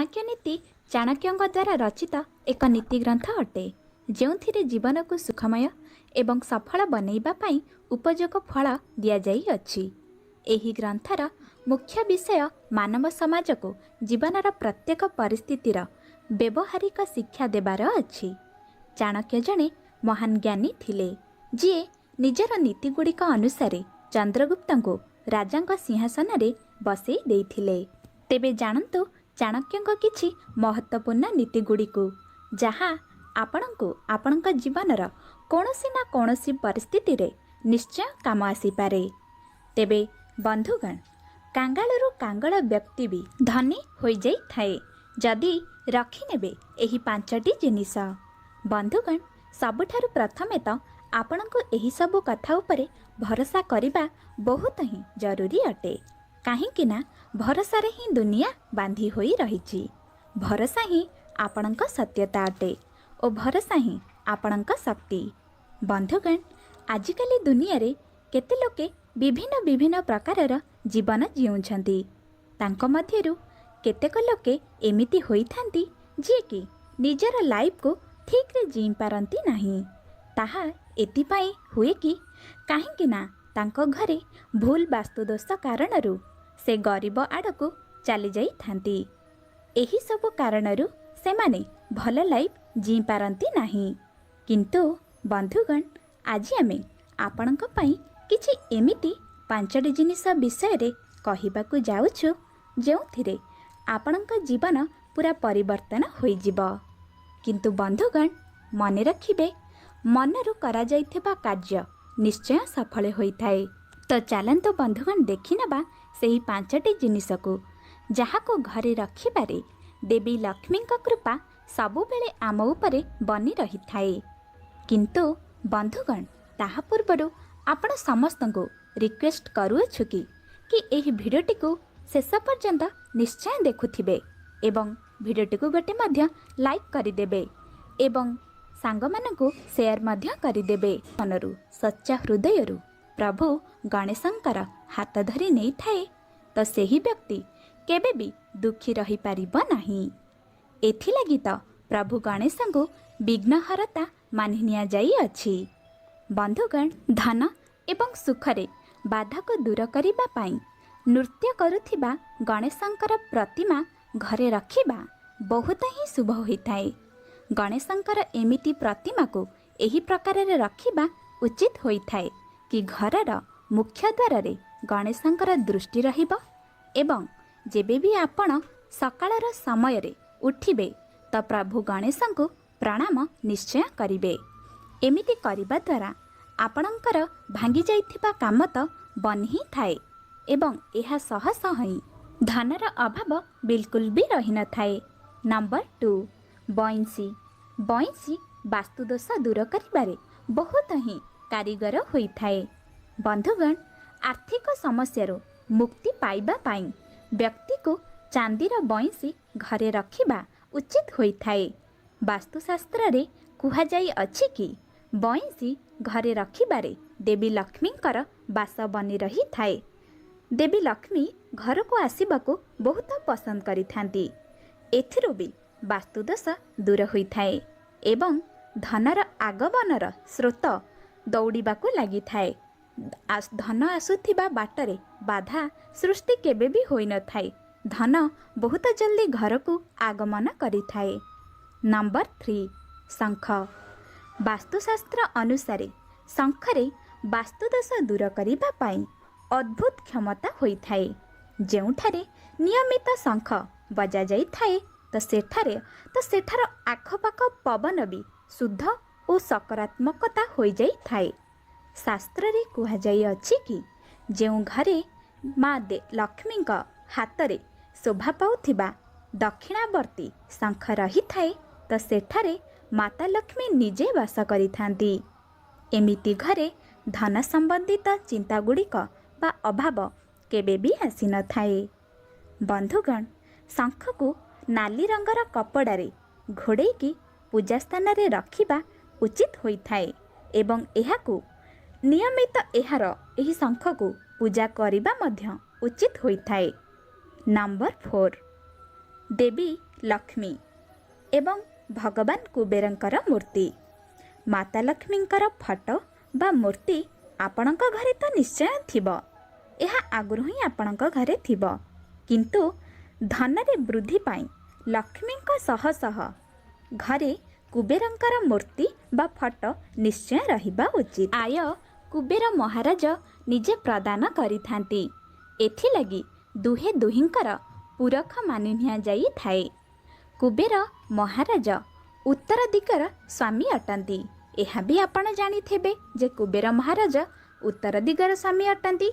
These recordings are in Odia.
ଚାଣକ୍ୟ ନୀତି ଚାଣକ୍ୟଙ୍କ ଦ୍ୱାରା ରଚିତ ଏକ ନୀତି ଗ୍ରନ୍ଥ ଅଟେ, ଯେଉଁଥିରେ ଜୀବନକୁ ସୁଖମୟ ଏବଂ ସଫଳ ବନେଇବା ପାଇଁ ଉପଯୋଗ ଫଳ ଦିଆଯାଇଅଛି। ଏହି ଗ୍ରନ୍ଥର ମୁଖ୍ୟ ବିଷୟ ମାନବ ସମାଜକୁ ଜୀବନର ପ୍ରତ୍ୟେକ ପରିସ୍ଥିତିର ବ୍ୟବହାରିକ ଶିକ୍ଷା ଦେବାର ଅଛି। ଚାଣକ୍ୟ ଜଣେ ମହାନ ଜ୍ଞାନୀ ଥିଲେ, ଯିଏ ନିଜର ନୀତିଗୁଡ଼ିକ ଅନୁସାରେ ଚନ୍ଦ୍ରଗୁପ୍ତଙ୍କୁ ରାଜାଙ୍କ ସିଂହାସନରେ ବସେଇ ଦେଇଥିଲେ। ତେବେ ଜାଣନ୍ତୁ ଚାଣକ୍ୟଙ୍କ କିଛି ମହତ୍ତ୍ୱପୂର୍ଣ୍ଣ ନୀତିଗୁଡ଼ିକୁ, ଯାହା ଆପଣଙ୍କୁ ଆପଣଙ୍କ ଜୀବନର କୌଣସି ନା କୌଣସି ପରିସ୍ଥିତିରେ ନିଶ୍ଚୟ କାମ ଆସିପାରେ। ତେବେ ବନ୍ଧୁଗଣ, କାଙ୍ଗାଳରୁ କାଙ୍ଗଳ ବ୍ୟକ୍ତି ବି ଧନୀ ହୋଇଯାଇଥାଏ ଯଦି ରଖିନେବେ ଏହି 5ଟି ଜିନିଷ। ବନ୍ଧୁଗଣ, ସବୁଠାରୁ ପ୍ରଥମେ ତ ଆପଣଙ୍କୁ ଏହିସବୁ କଥା ଉପରେ ଭରସା କରିବା ବହୁତ ହିଁ ଜରୁରୀ ଅଟେ, କାହିଁକି ନା ଭରସାରେ ହିଁ ଦୁନିଆ ବାନ୍ଧି ହୋଇ ରହିଛି। ଭରସା ହିଁ ଆପଣଙ୍କ ସତ୍ୟତା ଅଟେ ଓ ଭରସା ହିଁ ଆପଣଙ୍କ ଶକ୍ତି। ବନ୍ଧୁଗଣ, ଆଜିକାଲି ଦୁନିଆରେ କେତେ ଲୋକେ ବିଭିନ୍ନ ବିଭିନ୍ନ ପ୍ରକାରର ଜୀବନ ଜିଉଁଛନ୍ତି। ତାଙ୍କ ମଧ୍ୟରୁ କେତେକ ଲୋକେ ଏମିତି ହୋଇଥାନ୍ତି ଯିଏକି ନିଜର ଲାଇଫକୁ ଠିକ୍ରେ ଜିଇଁ ପାରନ୍ତି ନାହିଁ। ତାହା ଏଥିପାଇଁ ହୁଏ କି କାହିଁକି ନା ତାଙ୍କ ଘରେ ଭୁଲ ବାସ୍ତୁଦୋଷ କାରଣରୁ ସେ ଗରିବ ଆଡ଼କୁ ଚାଲିଯାଇଥାନ୍ତି। ଏହିସବୁ କାରଣରୁ ସେମାନେ ଭଲ ଲାଇଫ୍ ଜିଇଁ ପାରନ୍ତି ନାହିଁ। କିନ୍ତୁ ବନ୍ଧୁଗଣ, ଆଜି ଆମେ ଆପଣଙ୍କ ପାଇଁ କିଛି ଏମିତି 5ଟି ଜିନିଷ ବିଷୟରେ କହିବାକୁ ଯାଉଛୁ, ଯେଉଁଥିରେ ଆପଣଙ୍କ ଜୀବନ ପୁରା ପରିବର୍ତ୍ତନ ହୋଇଯିବ। କିନ୍ତୁ ବନ୍ଧୁଗଣ, ମନେ ରଖିବେ, ମନରୁ କରାଯାଇଥିବା କାର୍ଯ୍ୟ ନିଶ୍ଚୟ ସଫଳ ହୋଇଥାଏ। ତ ଚାଲନ୍ତୁ ବନ୍ଧୁଗଣ, ଦେଖିନେବା ସେହି 5ଟି ଜିନିଷକୁ, ଯାହାକୁ ଘରେ ରଖିବାରେ ଦେବୀ ଲକ୍ଷ୍ମୀଙ୍କ କୃପା ସବୁବେଳେ ଆମ ଉପରେ ବନି ରହିଥାଏ। କିନ୍ତୁ ବନ୍ଧୁଗଣ, ତାହା ପୂର୍ବରୁ ଆପଣ ସମସ୍ତଙ୍କୁ ରିକ୍ୱେଷ୍ଟ କରୁଅଛୁ କି ଏହି ଭିଡ଼ିଓଟିକୁ ଶେଷ ପର୍ଯ୍ୟନ୍ତ ନିଶ୍ଚୟ ଦେଖୁଥିବେ ଏବଂ ଭିଡ଼ିଓଟିକୁ ଗୋଟେ ମଧ୍ୟ ଲାଇକ୍ କରିଦେବେ ଏବଂ ସାଙ୍ଗମାନଙ୍କୁ ସେୟାର ମଧ୍ୟ କରିଦେବେ। ମନରୁ ସଚ୍ଚା ହୃଦୟରୁ ପ୍ରଭୁ ଗଣେଶଙ୍କର ହାତ ଧରି ନେଇଥାଏ, ତ ସେହି ବ୍ୟକ୍ତି କେବେ ବି ଦୁଃଖୀ ରହିପାରିବ ନାହିଁ। ଏଥିଲାଗି ତ ପ୍ରଭୁ ଗଣେଶଙ୍କୁ ବିଘ୍ନହରତା ମାନି ନିଆଯାଇଅଛି। ବନ୍ଧୁଗଣ, ଧନ ଏବଂ ସୁଖରେ ବାଧାକୁ ଦୂର କରିବା ପାଇଁ ନୃତ୍ୟ କରୁଥିବା ଗଣେଶଙ୍କର ପ୍ରତିମା ଘରେ ରଖିବା ବହୁତ ହିଁ ଶୁଭ ହୋଇଥାଏ। ଗଣେଶଙ୍କର ଏମିତି ପ୍ରତିମାକୁ ଏହି ପ୍ରକାରରେ ରଖିବା ଉଚିତ ହୋଇଥାଏ କି ଘରର ମୁଖ୍ୟ ଦ୍ୱାରରେ ଗଣେଶଙ୍କର ଦୃଷ୍ଟି ରହିବ ଏବଂ ଯେବେ ବି ଆପଣ ସକାଳର ସମୟରେ ଉଠିବେ, ତ ପ୍ରଭୁ ଗଣେଶଙ୍କୁ ପ୍ରଣାମ ନିଶ୍ଚୟ କରିବେ। ଏମିତି କରିବା ଦ୍ୱାରା ଆପଣଙ୍କର ଭାଙ୍ଗି ଯାଇଥିବା କାମ ତ ବନି ହିଁ ଥାଏ ଏବଂ ଏହା ସହ ସହ ହିଁ ଧନର ଅଭାବ ବିଲକୁଲ ବି ରହିନଥାଏ। ନମ୍ବର 2, ବଇଁଶୀ। ବଇଁଶୀ ବାସ୍ତୁଦୋଷ ଦୂର କରିବାରେ ବହୁତ ହିଁ କାରିଗର ହୋଇଥାଏ। ବନ୍ଧୁଗଣ, ଆର୍ଥିକ ସମସ୍ୟାରୁ ମୁକ୍ତି ପାଇବା ପାଇଁ ବ୍ୟକ୍ତିକୁ ଚାନ୍ଦିର ବଇଁଶୀ ଘରେ ରଖିବା ଉଚିତ ହୋଇଥାଏ। ବାସ୍ତୁଶାସ୍ତ୍ରରେ କୁହାଯାଇଅଛି କି ବଇଁଶୀ ଘରେ ରଖିବାରେ ଦେବୀ ଲକ୍ଷ୍ମୀଙ୍କର ବାସ ବନି ରହିଥାଏ। ଦେବୀ ଲକ୍ଷ୍ମୀ ଘରକୁ ଆସିବାକୁ ବହୁତ ପସନ୍ଦ କରିଥାନ୍ତି। ଏଥିରୁ ବି ବାସ୍ତୁଦୋଷ ଦୂର ହୋଇଥାଏ ଏବଂ ଧନର ଆଗମନର ସ୍ରୋତ ଦୌଡ଼ିବାକୁ ଲାଗିଥାଏ। ଧନ ଆସୁଥିବା ବାଟରେ ବାଧା ସୃଷ୍ଟି କେବେ ବି ହୋଇନଥାଏ। ଧନ ବହୁତ ଜଲ୍ଦି ଘରକୁ ଆଗମନ କରିଥାଏ। ନମ୍ବର 3, ଶଙ୍ଖ। ବାସ୍ତୁଶାସ୍ତ୍ର ଅନୁସାରେ ଶଙ୍ଖରେ ବାସ୍ତୁଦୋଷ ଦୂର କରିବା ପାଇଁ ଅଦ୍ଭୁତ କ୍ଷମତା ହୋଇଥାଏ। ଯେଉଁଠାରେ ନିୟମିତ ଶଙ୍ଖ ବଜାଯାଇଥାଏ, ତ ସେଠାର ଆଖପାଖ ପବନ ବି ଶୁଦ୍ଧ ଓ ସକାରାତ୍ମକତା ହୋଇଯାଇଥାଏ। ଶାସ୍ତ୍ରରେ କୁହାଯାଇଅଛି କି ଯେଉଁ ଘରେ ମା ଲକ୍ଷ୍ମୀଙ୍କ ହାତରେ ଶୋଭା ପାଉଥିବା ଦକ୍ଷିଣାବର୍ତ୍ତୀ ଶଙ୍ଖ ରହିଥାଏ, ତ ସେଠାରେ ମାତା ଲକ୍ଷ୍ମୀ ନିଜେ ବାସ କରିଥାନ୍ତି। ଏମିତି ଘରେ ଧନ ସମ୍ବନ୍ଧିତ ଚିନ୍ତାଗୁଡ଼ିକ ବା ଅଭାବ କେବେ ବି ଆସିନଥାଏ। ବନ୍ଧୁଗଣ, ଶଙ୍ଖକୁ ନାଲି ରଙ୍ଗର କପଡ଼ାରେ ଘୋଡ଼େଇକି ପୂଜା ସ୍ଥାନରେ ରଖିବା ଉଚିତ ହୋଇଥାଏ ଏବଂ ଏହାକୁ ନିୟମିତ ଏହାର ଏହି ଶଙ୍ଖକୁ ପୂଜା କରିବା ମଧ୍ୟ ଉଚିତ ହୋଇଥାଏ। ନମ୍ବର 4, ଦେବୀ ଲକ୍ଷ୍ମୀ ଏବଂ ଭଗବାନ କୁବେରଙ୍କର ମୂର୍ତ୍ତି। ମାତା ଲକ୍ଷ୍ମୀଙ୍କର ଫଟୋ ବା ମୂର୍ତ୍ତି ଆପଣଙ୍କ ଘରେ ତ ନିଶ୍ଚୟ ଥିବ, ଏହା ଆଗରୁ ହିଁ ଆପଣଙ୍କ ଘରେ ଥିବ। କିନ୍ତୁ ଧନରେ ବୃଦ୍ଧି ପାଇଁ ଲକ୍ଷ୍ମୀଙ୍କ ସହ ସହ ଘରେ କୁବେରଙ୍କର ମୂର୍ତ୍ତି ବା ଫଟୋ ନିଶ୍ଚୟ ରହିବା ଉଚିତ। ଆୟ କୁବେର ମହାରାଜ ନିଜେ ପ୍ରଦାନ କରିଥାନ୍ତି, ଏଥିଲାଗି ଦୁହେଁ ଦୁହିଁଙ୍କର ପୁରଖ ମାନି ନିଆଯାଇଥାଏ। କୁବେର ମହାରାଜ ଉତ୍ତର ଦିଗର ସ୍ୱାମୀ ଅଟନ୍ତି। ଏହା ବି ଆପଣ ଜାଣିଥିବେ ଯେ କୁବେର ମହାରାଜ ଉତ୍ତର ଦିଗର ସ୍ୱାମୀ ଅଟନ୍ତି।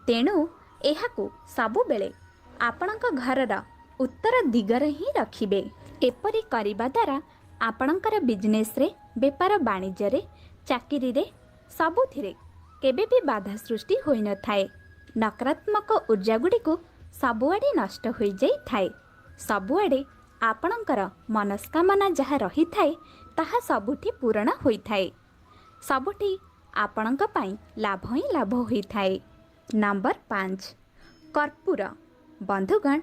ତେଣୁ ଏହାକୁ ସବୁବେଳେ ଆପଣଙ୍କ ଘରର ଉତ୍ତର ଦିଗରେ ହିଁ ରଖିବେ। ଏପରି କରିବା ଦ୍ୱାରା ଆପଣଙ୍କର ବିଜନେସ୍ରେ, ବେପାର ବାଣିଜ୍ୟରେ, ଚାକିରିରେ, ସବୁଥିରେ କେବେ ବି ବାଧା ସୃଷ୍ଟି ହୋଇନଥାଏ। ନକାରାତ୍ମକ ଉର୍ଜା ଗୁଡ଼ିକୁ ସବୁଆଡ଼େ ନଷ୍ଟ ହୋଇଯାଇଥାଏ। ସବୁଆଡ଼େ ଆପଣଙ୍କର ମନସ୍କାମନା ଯାହା ରହିଥାଏ, ତାହା ସବୁଠି ପୂରଣ ହୋଇଥାଏ। ସବୁଠି ଆପଣଙ୍କ ପାଇଁ ଲାଭ ହିଁ ଲାଭ ହୋଇଥାଏ। ନମ୍ବର 5, କର୍ପୂର। ବନ୍ଧୁଗଣ,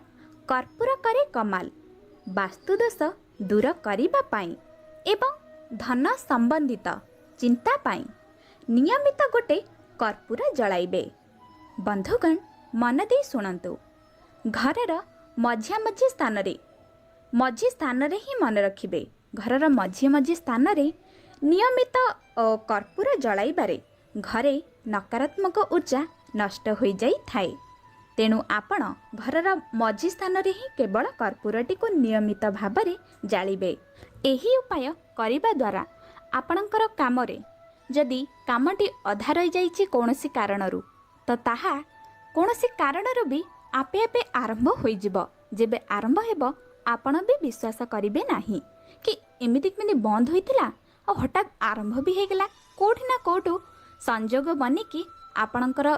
କର୍ପୂର କରେ କମାଲ। ବାସ୍ତୁଦୋଷ ଦୂର କରିବା ପାଇଁ ଏବଂ ଧନ ସମ୍ବନ୍ଧିତ ଚିନ୍ତା ପାଇଁ ନିୟମିତ ଗୋଟେ କର୍ପୂର ଜଳାଇବେ। ବନ୍ଧୁଗଣ, ମନ ଦେଇ ଶୁଣନ୍ତୁ। ଘରର ମଝିଆମଝି ସ୍ଥାନରେ, ମଝି ସ୍ଥାନରେ ହିଁ ମନେ ରଖିବେ, ଘରର ମଝି ମଝି ସ୍ଥାନରେ ନିୟମିତ କର୍ପୂର ଜଳାଇବାରେ ଘରେ ନକାରାତ୍ମକ ଉର୍ଜା ନଷ୍ଟ ହୋଇଯାଇଥାଏ। ତେଣୁ ଆପଣ ଘରର ମଝି ସ୍ଥାନରେ ହିଁ କେବଳ କର୍ପୂରଟିକୁ ନିୟମିତ ଭାବରେ ଜାଳିବେ। ଏହି ଉପାୟ କରିବା ଦ୍ୱାରା ଆପଣଙ୍କର କାମରେ ଯଦି କାମଟି ଅଧା ରହିଯାଇଛି କୌଣସି କାରଣରୁ, ତ ତାହା କୌଣସି କାରଣରୁ ବି ଆପେ ଆପେ ଆରମ୍ଭ ହୋଇଯିବ। ଯେବେ ଆରମ୍ଭ ହେବ, ଆପଣ ବି ବିଶ୍ୱାସ କରିବେ ନାହିଁ କି ଏମିତି କେମିତି ବନ୍ଦ ହୋଇଥିଲା ଆଉ ହଠାତ୍ ଆରମ୍ଭ ବି ହେଇଗଲା। କେଉଁଠି ନା କେଉଁଠୁ ସଂଯୋଗ ବନିକି ଆପଣଙ୍କର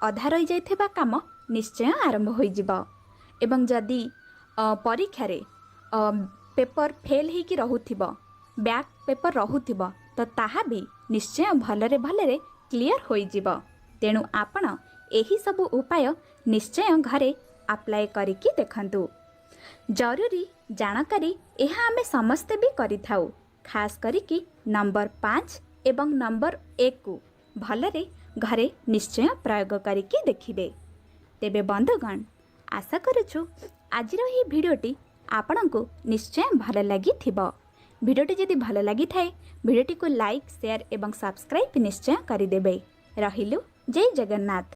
ଅଧା ରହିଯାଇଥିବା କାମ ନିଶ୍ଚୟ ଆରମ୍ଭ ହୋଇଯିବ। ଏବଂ ଯଦି ପରୀକ୍ଷାରେ ପେପର ଫେଲ୍ ହେଇକି ରହୁଥିବ, ବ୍ୟାକ୍ ପେପର ରହୁଥିବ, ତ ତାହା ବି ନିଶ୍ଚୟ ଭଲରେ ଭଲରେ କ୍ଲିଅର୍ ହୋଇଯିବ। ତେଣୁ ଆପଣ ଏହିସବୁ ଉପାୟ ନିଶ୍ଚୟ ଘରେ ଆପ୍ଲାଏ କରିକି ଦେଖନ୍ତୁ। ଜରୁରୀ ଜାଣକାରୀ ଏହା ଆମେ ସମସ୍ତେ ବି କରିଥାଉ। ଖାସ୍ କରିକି ନମ୍ବର 5 ଏବଂ ନମ୍ବର 1କୁ ଭଲରେ ଘରେ ନିଶ୍ଚୟ ପ୍ରୟୋଗ କରିକି ଦେଖିବେ। ତେବେ ବନ୍ଧୁଗଣ, ଆଶା କରୁଛୁ ଆଜିର ଏହି ଭିଡ଼ିଓଟି ଆପଣଙ୍କୁ ନିଶ୍ଚୟ ଭଲ ଲାଗିଥିବ। ଭିଡ଼ିଓଟି ଯଦି ଭଲ ଲାଗିଥାଏ, ଭିଡ଼ିଓଟିକୁ ଲାଇକ୍, ସେୟାର ଏବଂ ସବସ୍କ୍ରାଇବ୍ ନିଶ୍ଚୟ କରିଦେବେ। ରହିଲୁ, ଜୟ ଜଗନ୍ନାଥ।